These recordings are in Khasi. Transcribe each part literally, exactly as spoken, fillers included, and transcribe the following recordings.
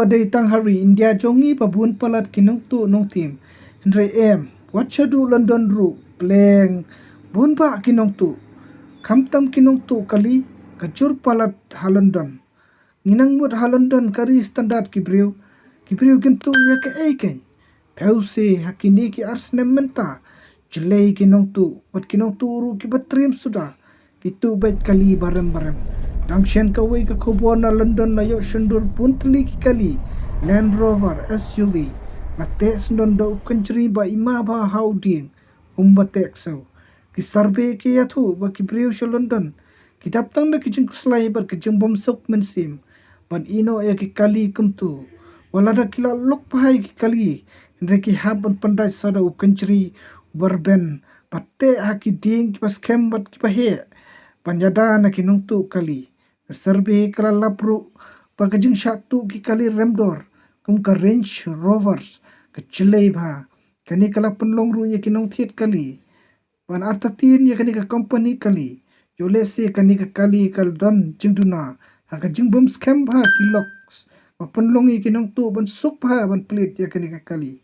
Dei tang ha ri India jong ngi ba bun palat ki nongtuh nongtim. Hynrei em, wat shaduh London ruh, pleng bun bah ki nongtuh. Khamtam ki nongtuh kali, ka jur palat ha London. Ngi nang mut ha London ka ri standard ki briew, ki briew kin tuh ïa kaei keiñ. Phi ïohi ha kine ki ar snem mynta, jlei ki nongtuh, bad ki nongtuh ruh kiba triem suda, ki tuh beit kali barem barem. Dang shen kawei ka khubor na London la ïoh shondur bun tylli ki kali Land Rover S U V la teh sngewdon da u kynjri ba i ma bha ha u dieng kumba teh ksew. Ki survey ki ïathuh ba ki briew sha London ki dap tang da ki jingkhuslai bad ki jingbymsuk mynsiem ban ïehnoh ïa ki kali kumto. Wat lada ki la lok bha ïa ki kali, hynrei ki hap ban pyndait sa da u kynjri uba rben ba teh ha ki dieng kiba skhem bad kiba heh ban ïada na ki nongtuh kali. Ka survey ka la lap ruh ba ka jingshah tuh ki kali remdor kum ka Range Rovers ka jlei bha. Kane ka la pynlong ruh ïa ki nongthied kali ban artatien ïa kane ka company kali. Ïoh lehse kane ka kali ka la don jingduna ha ka jingbymskhem bha ki lok ba pynlong ïa ki nongtuh ban suk bha ban plie ïa kane ka kali.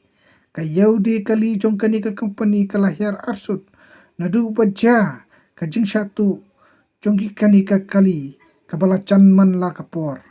Ka ïew die kali jong kane ka company ka la hiar arsut naduh ba jia ka jingshah tuh jong ki kane ka kali kaba la jan man la ka por.